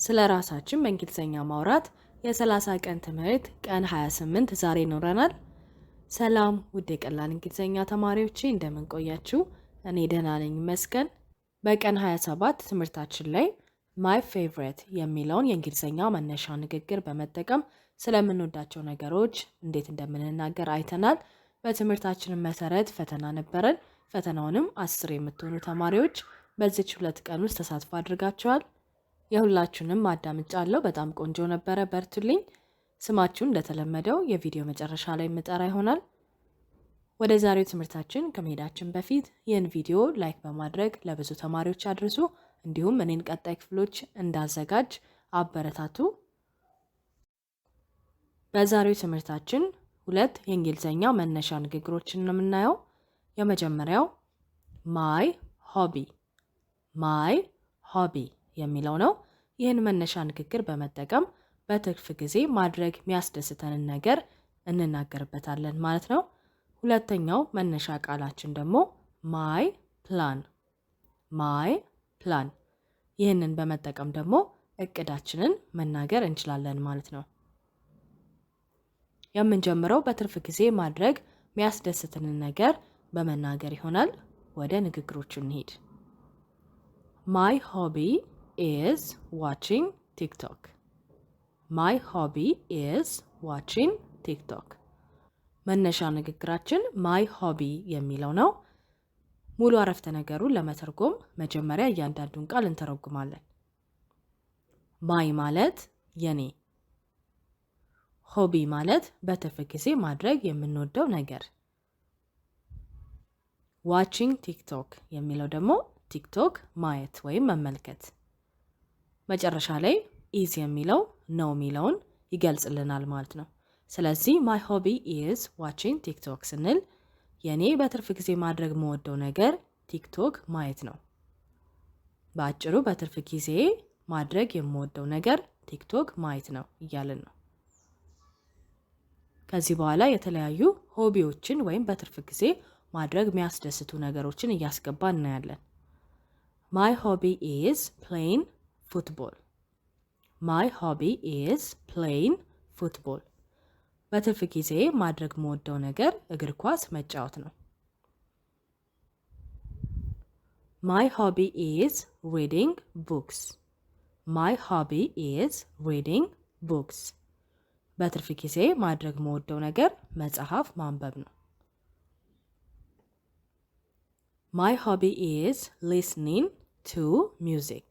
ስለ ራሳችን በእንግሊዝኛ ማውራት የ30 ቀን ትምህርት ቀን 28 ዛሬ ይኖረናል። ሰላም ውድ የቀላል እንግሊዝኛ ተማሪዎቼ፣ እንደምን ቆያችሁ? እኔ ደህና ነኝ ይመስገን። በቀን 27 ትምህርታችን ላይ my favorite የሚለውን የእንግሊዝኛ መነሻ ንግግር በመጠቀም ስለምንወዳቸው ነገሮች እንዴት እንደምንናገር አይተናል። በትምህርታችንም መሰረት ፈተና ነበረን። ፈተናውንም 10 የምትሆኑ ተማሪዎች በዚች 2 ቀን ውስጥ ተሳትፎ አድርጋችኋል። የሁላችሁንም አዳምጫለሁ። በጣም ቆንጆ ነበረ። በርቱልኝ። ስማችሁን እንደተለመደው የቪዲዮ መጨረሻ ላይ የምጠራ ይሆናል። ወደ ዛሬው ትምህርታችን ከመሄዳችን በፊት ይህን ቪዲዮ like በማድረግ ለብዙ ተማሪዎች አድርሱ። እንዲሁም እኔን ቀጣይ ክፍሎች እንዳዘጋጅ አበረታቱ። በዛሬው ትምህርታችን 2 የእንግሊዝኛ መነሻ ንግግሮችን ነው የምናየው። የመጀመሪያው my hobby፣ my hobby የሚለው ነው። ይህን መነሻ ንግግር በመጠቀም በትርፍ ጊዜ ማድረግ የሚያስደስተንን ነገር እንናገርበታለን ማለት ነው። ሁለተኛው መነሻ ቃላችን ደግሞ my plan፣ my plan። ይህንን በመጠቀም ደግሞ እቅዳችንን መናገር እንችላለን ማለት ነው። የምንጀምረው በትርፍ ጊዜ ማድረግ የሚያስደስተንን ነገር በመናገር ይሆናል። ወደ ንግግሮቹ እንሂድ። My hobby is watching TikTok. My hobby is watching TikTok. መነሻ ንግግራችን my hobby የሚለው ነው። ሙሉ አረፍተ ነገሩን ለመተርጎም መጀመሪያ እያንዳንዱን ቃል እንተረጉማለን። My ማለት የኔ፣ hobby ማለት በትርፍ ጊዜ ማድረግ የምንወደው ነገር፣ watching TikTok የሚለው ደግሞ ቲክቶክ ማየት ወይም መመልከት። መጨረሻ ላይ is የሚለው ነው የሚለውን ይገልጽልናል ማለት ነው። ስለዚህ my hobby is watching TikTok ስንል የኔ በትርፍ ጊዜ ማድረግ የምወደው ነገር ቲክቶክ ማየት ነው። በአጭሩ በትርፍ ጊዜ ማድረግ የምወደው ነገር ቲክቶክ ማየት ነው እያልን ነው። ከዚህ በኋላ የተለያዩ hobby ዎችን ወይም በትርፍ ጊዜ ማድረግ የሚያስደስቱ ነገሮችን እያስገባን እናያለን። My hobby is playing football. My hobby is playing football. በትርፍ ጊዜ ማድረግ የምወደው ነገር እግር ኳስ መጫወት ነው። My hobby is reading books. My hobby is reading books. በትርፍ ጊዜ ማድረግ የምወደው ነገር መጽሐፍ ማንበብ ነው። My hobby is listening to music.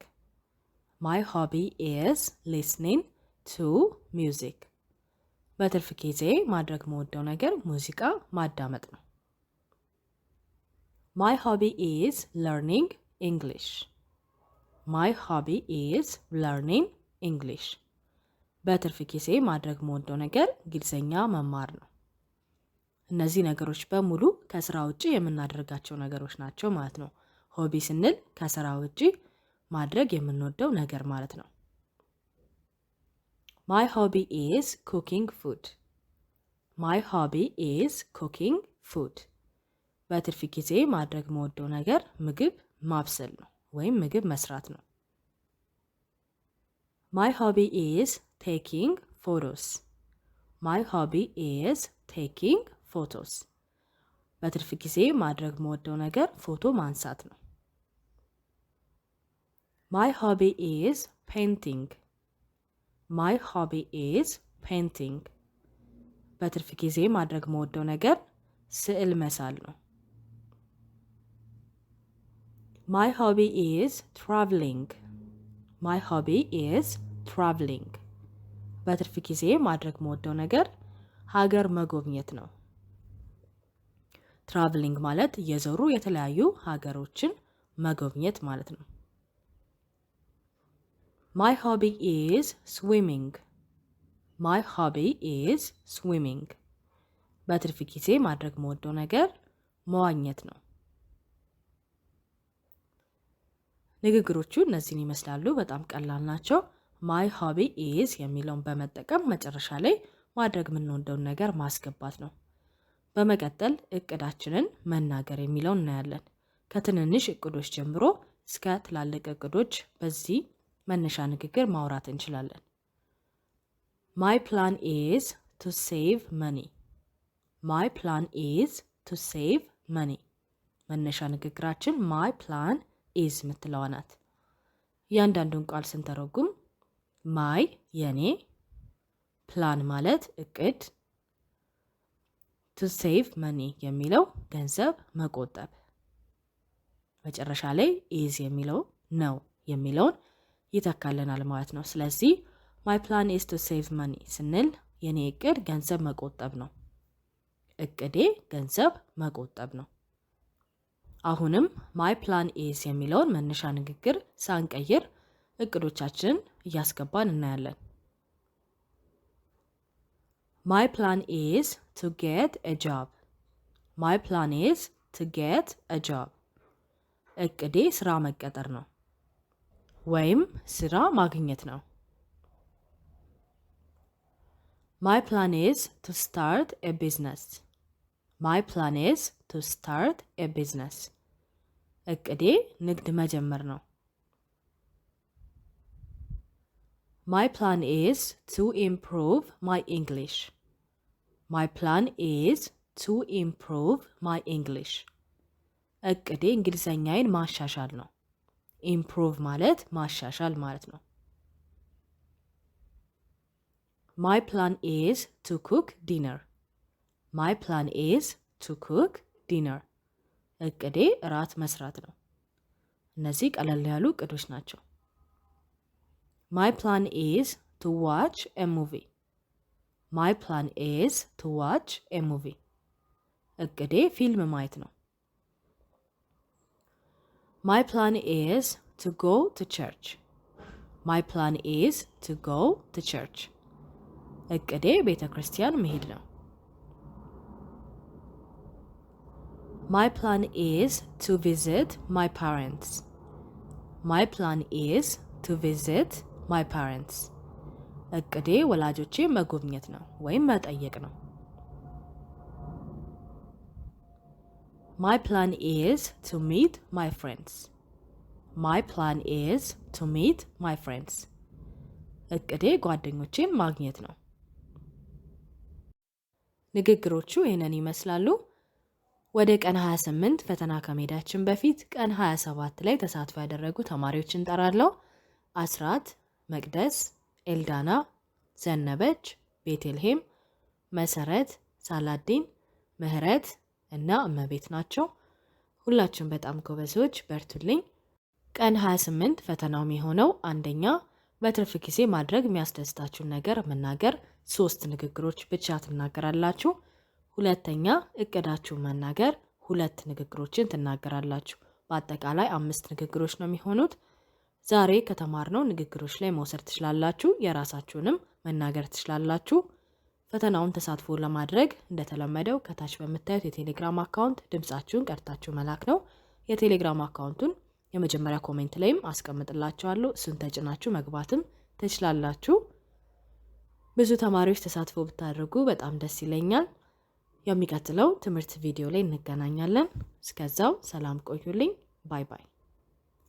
My hobby is listening to music. በትርፍ ጊዜ ማድረግ የምወደው ነገር ሙዚቃ ማዳመጥ ነው። My hobby is learning English. My hobby is learning English. በትርፍ ጊዜ ማድረግ የምወደው ነገር እንግሊዝኛ መማር ነው። እነዚህ ነገሮች በሙሉ ከስራ ውጪ የምናደርጋቸው ነገሮች ናቸው ማለት ነው። Hobby ስንል ከስራ ውጪ ማድረግ የምንወደው ነገር ማለት ነው። My hobby is cooking food. My hobby is cooking food. በትርፍ ጊዜ ማድረግ የምወደው ነገር ምግብ ማብሰል ነው ወይም ምግብ መስራት ነው። My hobby is taking photos. My hobby is taking photos. በትርፍ ጊዜ ማድረግ የምወደው ነገር ፎቶ ማንሳት ነው። My hobby is painting. My hobby is painting. በትርፍ ጊዜ ማድረግ የምወደው ነገር ስዕል መሳል ነው። My hobby is traveling. My hobby is traveling. በትርፍ ጊዜ ማድረግ የምወደው ነገር ሀገር መጎብኘት ነው። Traveling ማለት እየዞሩ የተለያዩ ሀገሮችን መጎብኘት ማለት ነው። My hobby is swimming. My hobby is swimming. በትርፍ ጊዜ ማድረግ የምወደው ነገር መዋኘት ነው። ንግግሮቹ እነዚህን ይመስላሉ። በጣም ቀላል ናቸው። My hobby is የሚለውን በመጠቀም መጨረሻ ላይ ማድረግ የምንወደውን ነገር ማስገባት ነው። በመቀጠል እቅዳችንን መናገር የሚለውን እናያለን። ከትንንሽ እቅዶች ጀምሮ እስከ ትላልቅ እቅዶች በዚህ መነሻ ንግግር ማውራት እንችላለን። My plan is to save money. My plan is to save money። መነሻ ንግግራችን my plan is የምትለዋ ናት። እያንዳንዱን ቃል ስንተረጉም my የኔ፣ ፕላን ማለት እቅድ፣ to save money የሚለው ገንዘብ መቆጠብ፣ መጨረሻ ላይ is የሚለው ነው የሚለውን ይተካልናል ማለት ነው። ስለዚህ my plan is to save money ስንል የኔ እቅድ ገንዘብ መቆጠብ ነው። እቅዴ ገንዘብ መቆጠብ ነው። አሁንም my plan is የሚለውን መነሻ ንግግር ሳንቀይር እቅዶቻችንን እያስገባን እናያለን። My plan is to get a job. My plan is to get a job። እቅዴ ስራ መቀጠር ነው ወይም ስራ ማግኘት ነው። My plan is to start a business. My plan is to start a business። እቅዴ ንግድ መጀመር ነው። My plan is to improve my English. My plan is to improve my English። እቅዴ እንግሊዘኛዬን ማሻሻል ነው። Improve ማለት ማሻሻል ማለት ነው። My plan is to cook dinner. My plan is to cook dinner። እቅዴ እራት መስራት ነው። እነዚህ ቀለል ያሉ እቅዶች ናቸው። My plan is to watch a movie. My plan is to watch a movie። እቅዴ ፊልም ማየት ነው። My plan is to go to church. My plan is to go to church። እቅዴ ቤተ ክርስቲያን መሄድ ነው። My plan is to visit my parents. My plan is to visit my parents። እቅዴ ወላጆቼን መጎብኘት ነው ወይም መጠየቅ ነው። My plan is to meet my friends. My plan is to meet my friends። እቅዴ ጓደኞቼን ማግኘት ነው። ንግግሮቹ ይህንን ይመስላሉ። ወደ ቀን 28 ፈተና ከመሄዳችን በፊት ቀን 27 ላይ ተሳትፎ ያደረጉ ተማሪዎች እንጠራለሁ። አስራት፣ መቅደስ፣ ኤልዳና፣ ዘነበች፣ ቤቴልሄም፣ መሰረት፣ ሳላዲን፣ ምህረት እና እመቤት ናቸው። ሁላችሁም በጣም ጎበዞች፣ በርቱልኝ። ቀን 28 ፈተናው የሚሆነው አንደኛ በትርፍ ጊዜ ማድረግ የሚያስደስታችሁን ነገር መናገር፣ ሶስት ንግግሮች ብቻ ትናገራላችሁ። ሁለተኛ እቅዳችሁን መናገር፣ ሁለት ንግግሮችን ትናገራላችሁ። በአጠቃላይ አምስት ንግግሮች ነው የሚሆኑት። ዛሬ ከተማርነው ንግግሮች ላይ መውሰድ ትችላላችሁ። የራሳችሁንም መናገር ትችላላችሁ። ፈተናውን ተሳትፎ ለማድረግ እንደተለመደው ከታች በምታዩት የቴሌግራም account ድምጻችሁን ቀድታችሁ መላክ ነው። የቴሌግራም account ኡን የመጀመሪያ comment ላይም አስቀምጥላችኋለሁ። እሱን ተጭናችሁ መግባትም ትችላላችሁ። ብዙ ተማሪዎች ተሳትፎ ብታደርጉ በጣም ደስ ይለኛል። የሚቀጥለው ትምህርት ቪዲዮ ላይ እንገናኛለን። እስከዛው ሰላም ቆዩልኝ። Bye bye።